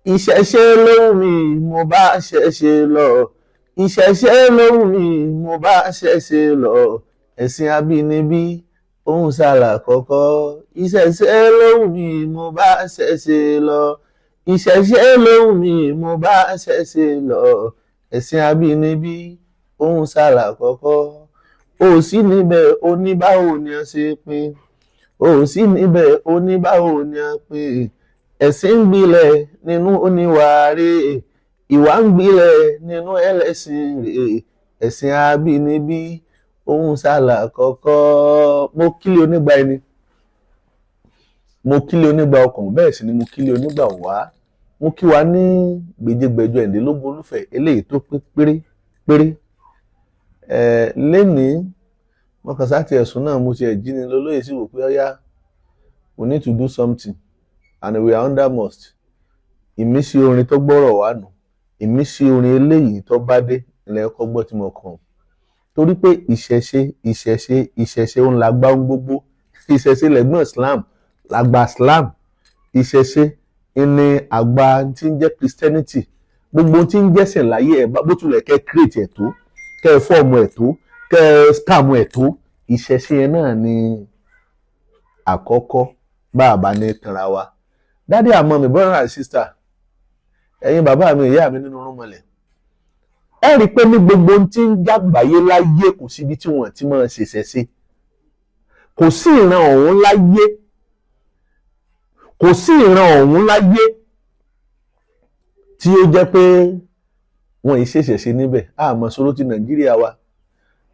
Ìṣẹ̀ṣe ló wù mí, mo bá ṣẹ̀ṣe lọ. Ìṣẹ̀ṣe ló wù mí, mo bá ṣẹ̀ṣe lọ. Ẹ̀sìn abínibí òun ṣàlà kọ́kọ́. Ìṣẹ̀ṣe ló wù mí, mo bá ṣẹ̀ṣe lọ. Ìṣẹ̀ṣe ló wù mí, mo bá ṣẹ̀ṣe lọ. Ẹ̀sìn abínibí òun ṣàlà kọ́kọ́. Ò sí níbẹ̀ oníbàwò ni a ṣe pín. Ò sí níbẹ̀ oníbàwò ni a pín. Ẹ̀sìn ń gbilẹ̀ nínú oníwàárẹ̀, ìwà ń gbilẹ̀ nínú ẹlẹ́sìn rẹ̀. Ẹ̀sìn abínibí òun ṣàlà kọ́kọ́. Mo kílé onígbà ẹni, mo kílé onígbà ọkàn, bẹ́ẹ̀ sì ni mo kílé onígbà wá. Mo kí wa ní gbèjégbèjọ ẹ̀ndínlógún olúfẹ̀ eléyìí tó pé péré péré ẹ̀ lénìí. Mo kàn sáà ti ẹ̀sùn náà, mo ti ẹ̀ jí ni lólóyè sí wò pé ọ̀yá, we need to do something and we are under must. Ìmísí orin tó gbọ́rọ̀ wá nù, ìmísí orin eléyìí tó bá dé ilẹ̀ ẹ̀kọ́ gbọ́ tí mo kàn, torí pé ìṣẹ̀ṣe, ìṣẹ̀ṣe, ìṣẹ̀ṣe ń la gbá ń gbogbo. Ìṣẹ̀ṣe lẹ̀gbọ́n Islam, làgbà Islam. Ìṣẹ̀ṣe ní àgbà tí ń jẹ́ Christianity. Gbogbo tí ń jẹ́sìn láyé ẹ̀, bó tilẹ̀ kẹ́ create ẹ̀ tó, kẹ́ ẹ form ẹ̀ tó, kẹ́ ẹ scam ẹ̀ tó, ìṣẹ̀ṣe yẹn náà ni àkọ́kọ́. Bá a bá ní tanra wa, daddy and mummy, brother and sister, ẹ̀yin bàbá mi, ìyá mi nínú rúmọlẹ̀, ẹ rí i pé ní gbogbo ohun tí ń jágbáyé láyé, kò síbi tí wọ́n ti máa ṣèṣẹ̀ sí. Kò sí ìran ọ̀hún láyé, kò sí ìran ọ̀hún láyé tí ó jẹ́ pé wọ́n ì ṣèṣẹ̀ sí níbẹ̀. Àmọ́ sọ̀rọ̀ ti Nàìjíríà wa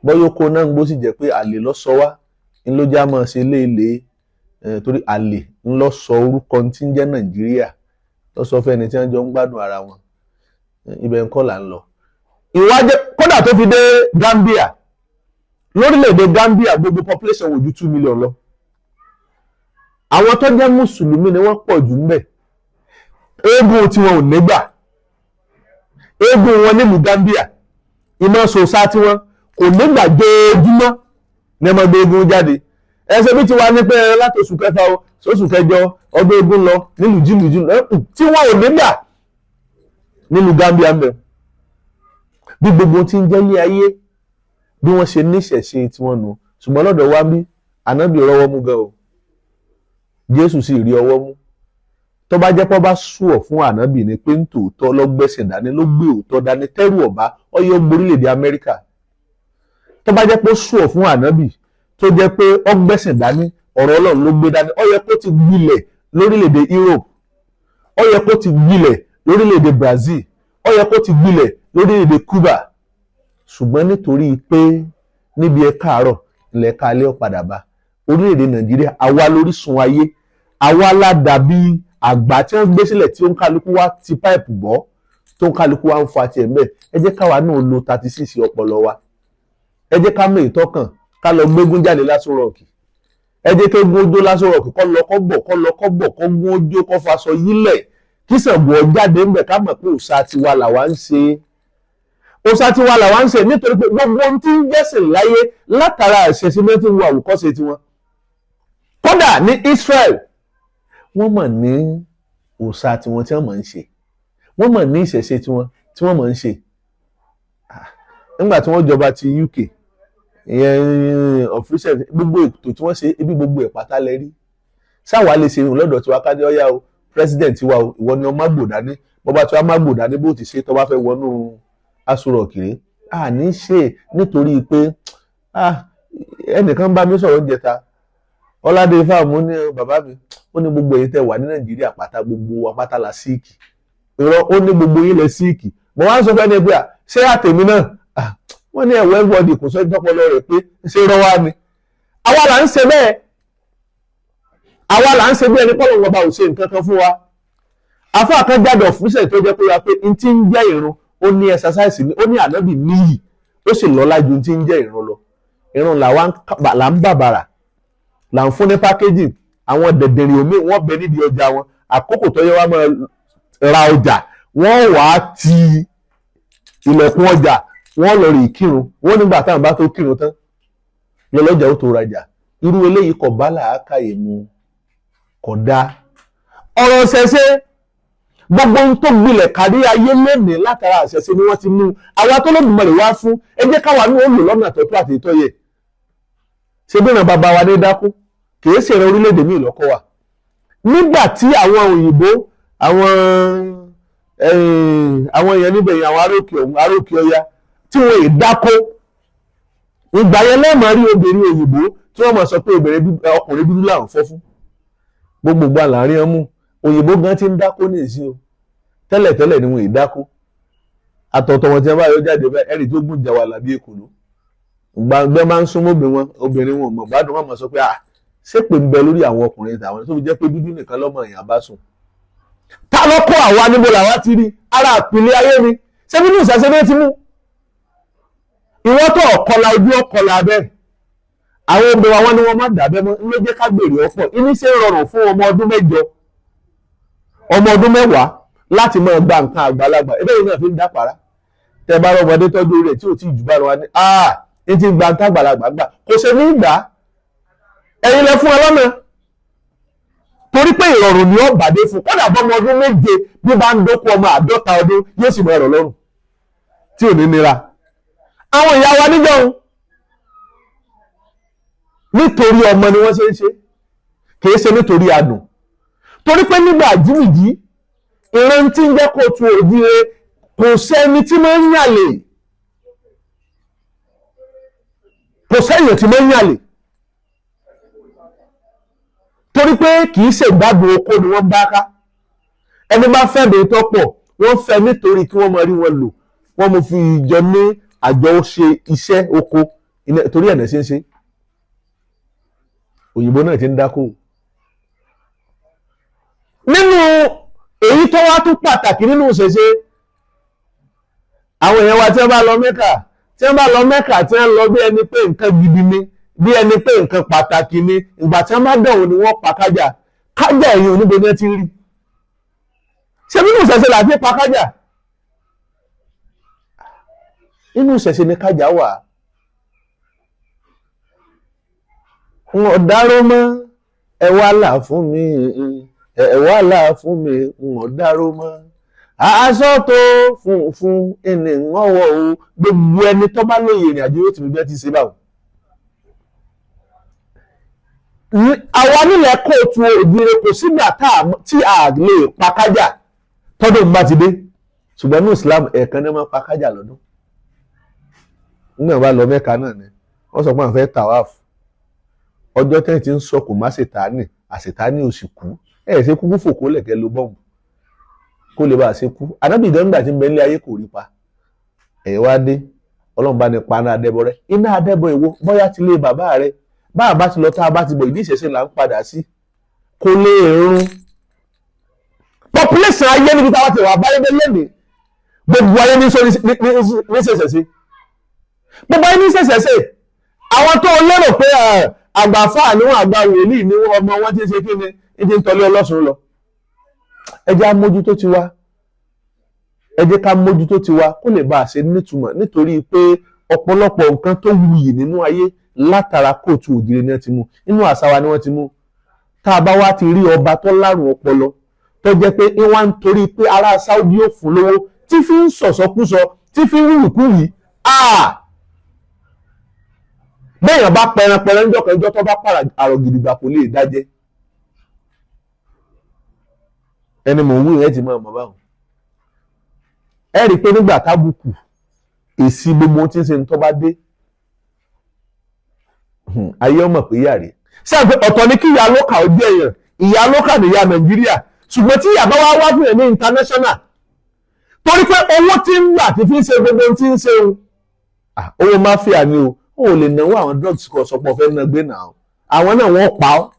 bọ́yọ̀ kó náà ń gbó sì jẹ́ pé àlè ló sọ wá ń ló já máa ṣe léèlé, torí àlè ń lọ sọ orúkọ tí ń jẹ́ Nàìjíríà, lọ sọ fẹ́ni tí wọ́n jọ ń gbádùn ara wọn. Ibẹ̀ ń kọ́ là ń lọ. Ìwádìí kódà tó fi dé Gambia, lórílẹ̀‐èdè Gambia, gbogbo population wò ju 2 million lọ. Àwọn tó jẹ́ mùsùlùmí ni wọ́n pọ̀ jù ńbẹ̀. Eégún tí wọn ò nígbà eégún wọn nílùú Gambia, ìmọ̀ sòsá tí wọn kò nígbà jóojúmọ́ ní ọmọ gbé eégún jáde. Ẹsẹ̀ bí tiwa ní pé láti oṣù kẹfà o sóṣù kẹjọ, ọdún eégún lọ nílùú jìlùjìlù tí wọn ò nígbà nílùú Gambia ń bẹ. Bí gbogbo tí ń jẹ́ ilé ayé, bí wọ́n ṣe níṣẹ̀ṣe tí wọ́n nù. Ṣùgbọ́n lọ́dọ̀ wa bí, ànábì rọ́wọ́ mú gan o, Jésù sì rí ọwọ́ mú. Tó bá jẹ́ pé bá sùọ̀ fún ànábì ni pé ń tòótọ́ lọ́gbẹ̀sìn dání, ló gbé òótọ́ dání, tẹ́rù ọ̀bá ọyọ́ gborílẹ̀-èdè Amẹ́ríkà. Tó bá jẹ́ pé ó sùọ̀ fún ànábì, tó jẹ́ pé ọgbẹ́sìn dání, ọ̀rọ̀ Ọlọ́run ló gbé dání, ó yẹ kó ti gbilẹ̀ lórílẹ̀-èdè Europe, ó yẹ kó ti gbilẹ̀ lórílẹ̀-èdè Brazil, ó yẹ kó ti gbilẹ̀ lórílẹ̀-èdè Cuba. Ṣùgbọ́n nítorí pé níbi ẹ káàárọ̀ ilẹ̀ káalẹ́ ọ̀padà bá orílẹ̀-èdè Nàìjíríà, àwa lórísun ayé, àwa la dàbí àgbà tí wọ́n gbé sílẹ̀ tí ó ń kálukú wá ti pipe bọ́, tó ń kálukú wá ń fa tiẹ̀ mbẹ́. Ẹ jẹ́ káwa náà lo 36 ọpọlọ wa. Ẹ jẹ́ ká mọ ìtọ́kàn ká lọ gbégún jáde lásán rọ̀ọ̀kì. Ẹ jẹ́ kí eégún ojó lásán rọ̀ọ̀kì, kọ́ lọ kọ́ bọ̀, kọ́ lọ kọ́ bọ̀, kọ́ gún ojó, kọ́ faṣọ yílẹ̀, kí Ṣàngó jáde ńbẹ̀, ká mọ̀ pé òòṣà tiwa làwa ń ṣe, òòṣà tiwa làwa ń ṣe. Nítorí pé gbogbo ohun tí ń jẹ́sìn láyé, látara ìṣẹ̀ṣe mẹ́tí ń wo àwòkọ́ṣe tiwọn. Kódà ní Israel, wọ́n mọ̀ ní òòṣà tiwọn tí wọ́n mọ̀ ń ṣe, wọ́n mọ̀ ní ìṣẹ̀ṣe tiwọn tí wọ́n mọ̀ ń ṣe. Nígbà tí wọ́n jọba ti UK ìyẹn official, gbogbo ètò tí wọ́n ṣe ibi gbogbo ẹ̀ pátá lẹ rí. Sáwa lè ṣe irun lọ́dọ̀ tiwa ká dé ọ̀yá o, president wa o, ìwọ ni ọmọ àgbò dání, bọ́ba tí wàá má gbò dání, bó ti ṣe tó bá fẹ́ wọnú Aso Rock rèé, àní ṣe. Nítorí pé ẹnìkan bá mi sọ̀rọ̀ oúnjẹ ta ọ̀làdé fáàmù ní bàbá mi, ó ní gbogbo èyí tẹ́ wà ní Nàìjíríà pátá, gbogbo wa pátá la sick. Irọ́, ó ní gbogbo yín lẹ sick. Mo wá ń sọ fẹ́ni pé ṣé àtẹ̀mí náà? Wọ́n ní ẹ̀wọ̀ everybody kò sọ ìtọ́pọ̀lọ rẹ̀ pé ṣé irọ́ wá ni. Àwa là ń ṣe bẹ́ẹ̀, àwa là ń ṣe bí ẹni pọ́lọ̀ wọn bá ò ṣe nǹkan kan fún wa. Afá kan jáde ọ̀fúnṣẹ̀ tó jẹ́ pé wa pé n ti ń jẹ́ ìrun, ó ní exercise, ó ní ànábì níyì, ó sì lọ́lá ju n ti ń jẹ́ ìrun lọ. Ìrun là ń bàbàrà, là ń fún ní packaging. Àwọn dẹ̀dẹ̀rìn omi wọ́n bẹ nídìí ọjà wọn. Àkókò tó yẹ wá máa ra ọjà, wọ́n wàá ti ilẹ̀kùn ọjà, wọ́n lọ rí kírun. Wọ́n nígbà táwọn bá tó kírun tán lọ́lọ́jà ó tó rajà. Irú eléyìí kò bá làákàyè mu, kò dáa. Ọ̀rọ̀ ṣẹ̀ṣẹ̀ Gbogbo ohun tó gbilẹ̀ kárí ayé lónìí, látara àṣẹṣe ni wọ́n ti mú. Àwa tó Olódùmarè wá fún, ẹ jẹ́ káwa ní ó lò lọ́nà tó tó àti ìtọ́ yẹ. Ṣé bí ìran bàbá wa ní dákú, kìí ṣe ìran orílẹ̀-èdè míì lọ́kọ́ wa. Nígbà tí àwọn òyìnbó, àwọn èèyàn níbẹ̀ yẹn, àwọn aróòkè ọ̀hún, aróòkè ọya, tí wọ́n è dákó, ìgbà yẹn lẹ́ẹ̀mọ́ rí obìnrin òyìnbó tí wọ́n mọ̀ sọ pé obìnrin, ọkùnrin dúdú làwọn fọ́ fún. Gbogbo láàrin ọmú òyìnbó gan ti ń dákó ní ìsín o. Tẹ́lẹ̀tẹ́lẹ̀ ni wọ́n è dákó. Àtọ̀tọ̀ wọn tí wọ́n bá yọ jáde bẹ́ẹ̀, ẹ̀rì tó gùn jàwà làbí èkòló. Gbàgbẹ́ máa ń súnmọ́ obìnrin wọn, obìnrin wọn mọ̀ gbádùn. Wọn mọ̀ sọ pé, ah, ṣépè ń bẹ lórí àwọn ọkùnrin tàwọn tó fi jẹ́ pé dúdú nìkan lọ́mọ èèyàn bá sùn? Ta ló kó àwa? Níbo làwa ti rí? Ara àpìlẹ̀ ayé ni. Ṣé nínú ìṣẹ̀ṣe ní ti mú ìwọ́n tó ọ̀kọlà ojú ọ̀kọlà abẹ́? Àwọn obìnrin wa, wọn ni wọ́n má dàbẹ́ mọ́, ló jẹ́ ká gbèrè ọ̀pọ̀. Inú ṣe ń rọrùn fún ọmọ ọdún 8, ọmọ ọdún 10 láti máa gba nǹkan àgbàlagbà. Ebe yìí náà fi ń dápàrá. Tẹ bá rọmọdé tọ́jú rẹ̀ tí ò tí ì jù bá lọ wá ní, ah, ní ti gba nǹkan àgbàlagbà gbà, kò ṣe ní gbà á. Ẹ̀yin lẹ fún ẹ lọ́nà, torí pé ìrọ̀rùn ni ó bàdé fún. Kódà bọ́mọ ọdún 7 bí bá ń dókú ọmọ 50 ọdún, yóò sì mọ ẹ̀rọ lọ́rùn tí ò ní nira. Àwọn ìyá wa níjọ́, nítorí ọmọ ni wọ́n ṣe ń ṣe, kìí ṣe nítorí adùn. Torí pé nígbà jímìjí, ìran tí ń jẹ́ kóòtù òjíire, kò sẹ́ni tí máa ń yàlè, kò sẹ́yìn tí máa ń yàlè, torí pé kìí ṣe ìgbádùn oko ni wọ́n bá ká. Ẹni bá fẹ́ mi tó pọ̀, wọ́n fẹ́ nítorí kí wọ́n máa rí wọn lò, wọ́n mú fi jọ ní àjọ ṣe iṣẹ́ oko. Torí ẹ̀nà ṣe ń ṣe. Òyìnbó náà ti ń dákó. Nínú èyí tó wá tún pàtàkì nínú ìṣẹ̀ṣe, àwọn èèyàn wa tí wọ́n bá lọ Mẹ́kà, tí wọ́n bá lọ Mẹ́kà, tí wọ́n lọ bí ẹni pé nǹkan gidi ni, bí ẹni pé nǹkan pàtàkì ni, ìgbà tí wọ́n bá dẹ̀wò ni wọ́n pa kájà. Kájà ẹ̀yìn oníbo ni wọ́n ti rí? Ṣé nínú ìṣẹ̀ṣe là fi pa kájà? Nínú ìṣẹ̀ṣe ni kájà wà. Wọn dárò mọ́, ẹ wá là fún mi, ẹ wá là fún mi, wọn dárò mọ́. Aṣọ tó funfun ẹni wọ́n wọ̀ o. Gbogbo ẹni tó bá lóye ìrìn àjò yóò ti fi bí ẹ ti ṣe báwọn. Àwa nílẹ̀ kóòtù òjìrè, kò sígbà tí a lè pa kájà tọ́dún bá ti dé. Ṣùgbọ́n ní Islam, ẹ̀ẹ̀kan ní wọ́n pa kájà lọ́dún. Nígbà bá lọ Mẹ́ka náà ni wọ́n sọ pé àwọn fẹ́ tàwáàfù. Ọjọ́ tẹ́ ti ń sọ kò má ṣètánì, àṣetánì ò sì kú. Ẹ̀ ṣe kúkú fòkó lẹ̀kẹ́ ló bọ́ọ̀mù kó lè bá a ṣe kú. Ànábì gangba tí ń bẹ nílé ayé kò rí pa. Ẹ̀yẹ wá dé, Ọlọ́run bá ní pa iná adẹ́bọ rẹ. Iná adẹ́bọ èwo? Bóyá ti lé bàbá rẹ. Bá a bá ti lọ, tá a bá ti bọ̀, ìdí ìṣẹ̀ṣe là ń padà sí, kò lè run. Population ayé níbi táwa ti wà báyé dé lẹ́nìí, gbogbo ayé ní ṣẹ̀ṣẹ̀ sí, gbogbo ayé ní ṣẹ̀ṣẹ̀ sí. Àwọn tó lérò pé àgbàfáà ni wọn, àgbà wòlíì ni wọn, ọmọ wọn ti ń ṣe kí ni, ní ti ń tọ́lé ọlọ́sùn lọ. Ẹ jẹ́ á mójútó tiwa, ẹ jẹ́ ká mójútó tiwa kó lè bá a ṣe nítumọ̀, nítorí pé ọ̀pọ̀lọpọ̀ nǹkan tó wuyì nínú ayé, látara kóòtù òjìrè ni wọ́n ti mú, nínú àṣà wa ni wọ́n ti mú. Tá a bá wá ti rí ọba tó lárùn ọpọlọ, tó jẹ́ pé ìwà ń torí pé ará Saudi ó fún lówó, tí fi ń sọ̀sọ́kúsọ, tí fi ń wùkúwì, bẹ́ẹ̀yàn bá pẹran pẹran níjọ́ kan, ìjọ́ tó bá pàrà àrò gidigba, kò lè dájẹ́. Ẹni mò ń wí yẹn ti máa mọ̀ báwọn. Ẹ rí i pé nígbà tábùkù èsì gbogbo ohun tí ń ṣe ní tó bá dé, ayé ọmọ pé yàrá ṣé àpẹ ọ̀tọ̀ ni kí ìyá lókà ó jẹ́ èèyàn. Ìyá lókà ní ìyá Nàìjíríà, ṣùgbọ́n tí ìyá bá wá wá fún ẹ̀ ní international, torí pé owó tí ń gbà tí fi ń ṣe gbogbo ohun tí ń ṣe o, owó máfíà ni o. Ò lè náwó àwọn drugs kọ sọpọ̀ fẹ́ ná gbé náà, àwọn náà wọ́n pa ọ́.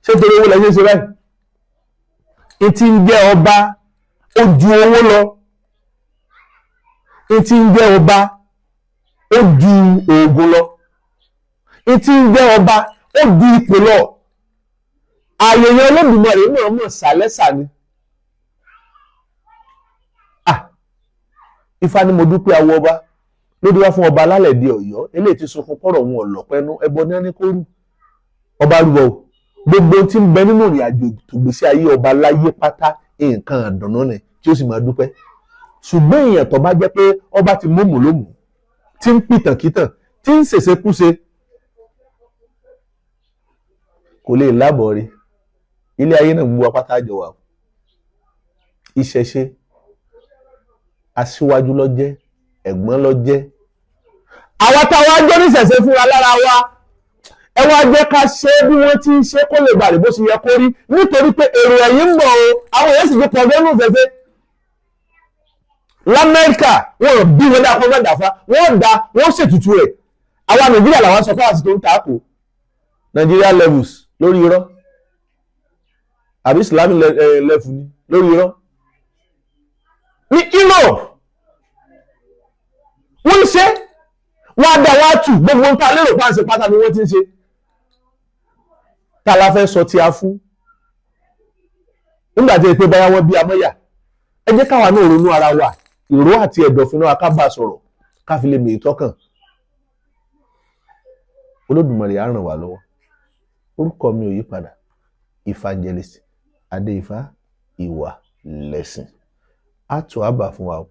Ṣé torí owó lẹ́yìn ṣe báyìí? Ìtì ń jẹ́ ọba, ó ju owó lọ. Ìtì ń jẹ́ ọba, ó ju oògùn lọ. Ìtì ń jẹ́ ọba, ó ju ipò lọ. Ààyè yẹn, Olódùmarè náà mọ̀ sálẹ́sà ni. Ifá ni mo dúpẹ́ awọ ọba lóde wá fún ọba alálẹ̀ di Ọ̀yọ́. Eléyìí ti sunkún kọ́rọ̀ òun ọ̀lọ́pẹ́nu ẹbọ ní ẹni kó rú ọba rúbọ o. Gbogbo tí ń bẹ nínú ìrìn àjò tògbésí ayé ọba láyé pátá, nǹkan àdùnnú ni tí ó sì máa dúpẹ́. Ṣùgbọ́n èèyàn tó bá jẹ́ pé ọba ti mọ̀mù lómù, tí ń pìtànkítàn, tí ń ṣèṣekúṣe, kò lè lábọ̀ rí. Ilé ayé náà, gbogbo apáta jọ wà. Ìṣẹ̀ṣe, aṣíwájú ló jẹ́, ẹ̀gbọ́n ló jẹ́. Àwa táwa jẹ́ oníṣẹ̀ṣe fúnra lára wa, ẹ wá jẹ́ ká ṣe bí wọ́n ti ń ṣe kó lè bàrẹ̀ bó ṣe yẹ kó rí, nítorí pé èrò ẹ̀yìn ń bọ̀ o. Àwọn èèyàn sì ti pọ̀ gẹ́nu ìṣẹ̀ṣe. Lamẹ́ríkà, wọn bí wọn dá kó má dàfa, wọ́n da, wọ́n ṣètùtù rẹ̀. Àwa Nàìjíríà làwọn sọ fáwọn tó ń takò Nàìjíríà levels lórí irọ́, àbí Islamic level ni lórí irọ́. Ní Europe, wọ́n ń ṣe, wọ́n á dá, wọ́n á tù. Gbogbo nǹkan lérò pàṣẹ pátá ni wọ́n ti ń ṣe. Tá la fẹ́ sọ tí a fún nígbà tí èpè báyà wọ́n bí amọ́yà? Ẹ jẹ́ káwa náà ronú ara wa, ìró àti ẹ̀dọ̀fin náà, ká bá sọ̀rọ̀, ká fi lè mèé tọ́kàn. Olódùmarè á ràn wá lọ́wọ́. Orúkọ mi ò yí padà, Evangelist Adéifá Ìwà Lẹ̀sìn. Á tún àbà fún wa o.